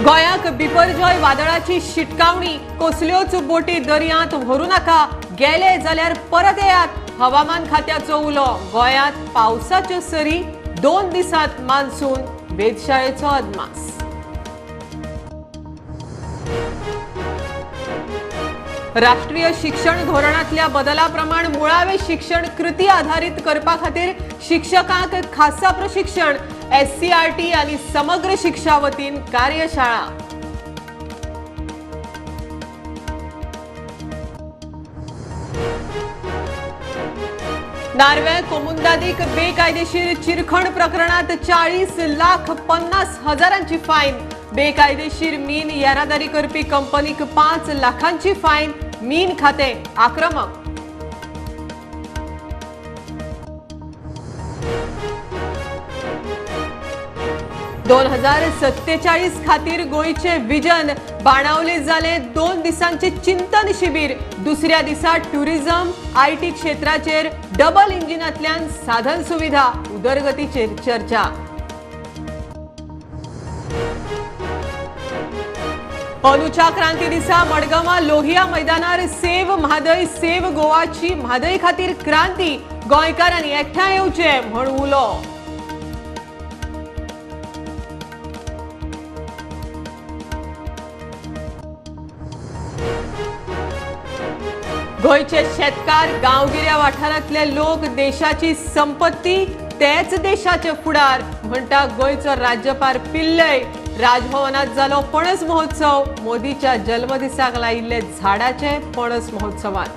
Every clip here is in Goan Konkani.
गोंयाक बिपरजॉय वादळाची शिटकावणी, कसल्योच बोटी दर्यांत व्हरूं नाका, गेले जाल्यार परत येयात, हवामान खात्याचो उलो। गोंयांत पावसाच्यो सरी, 2 दिसांत मान्सून, वेधशाळेचो अदमास। राष्ट्रीय शिक्षण धोरणांतल्या बदला प्रमाण मुळावे शिक्षण कृती आधारित करपा खातीर शिक्षकांक खासा प्रशिक्षण, एससीआरटी आनी समग्र शिक्षा वतीन कार्यशाळा। नार्वे कोमुंदादीक बेकायदेशीर चिरखण प्रकरणात 40,50,000 फायन, बेकायदेशीर मीन येरादारी करपी कंपनीक 5 लाखांची फायन, मीन खाते आक्रमक। 2047 खातीर गोंयचे विजन, बाणावले जाले 2 दिसांचे चिंतन शिबीर, दुसऱ्या दिसा ट्युरिझम, IT क्षेत्राचेर डबल इंजिनांतल्यान साधन सुविधा उदरगतीचेर चर्चा। अनुच्या क्रांती दिसा मडगांवां लोहिया मैदानार सेव म्हादय सेव गोवाची म्हादय खातीर क्रांती, गोंयकारांनी एकठांय येवचे म्हूण उलो। गोंयचे शेतकार, गांवगिऱ्या वाठारांतले लोक देशाची संपत्ती, तेच देशाचे फुडार म्हणटा गोंयचो राज्यपाल पिल्लय। राजभवनात जालो पणस महोत्सव, मोदीच्या जल्मदिसाक लायिल्ले झाडाचे पणस महोत्सवात।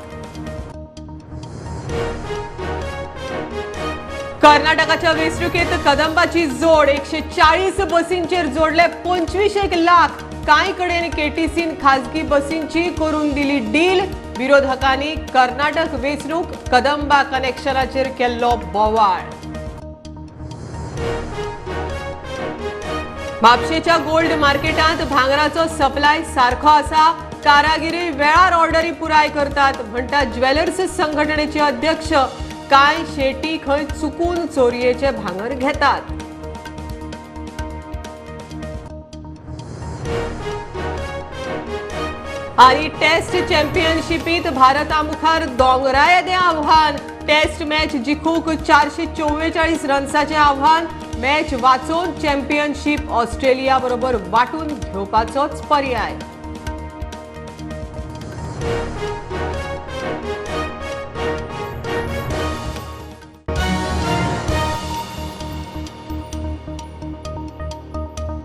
कर्नाटकाच्या वेंचणुकेत कदंबाची जोड, 140 बसींचेर जोडले 25 लाख, कांय कडेन केटीसीन खाजगी बसींची करून दिली डील, विरोधकांनी कर्नाटक वेंचणूक कदंबा कनेक्शनाचेर केल्लो बोवाळ। म्हापशेच्या गोल्ड मार्केटांत भांगराचो सप्लाय सारको आसा, कारागिरी वेळार ऑर्डरी पुराय करतात म्हणटा ज्वेलर्स संघटनेचे अध्यक्ष, कांय शेटी खंय चुकून चोरयेचे भांगर घेतात। आनी टेस्ट चॅम्पियनशिपीत भारता मुखार दोंगरा येदें आव्हान, टेस्ट मॅच जिखूंक 444 रन्साचें आव्हान, मॅच वाचोवन चॅम्पियनशीप ऑस्ट्रेलिया बरोबर वांटून घेवपाचोच पर्याय।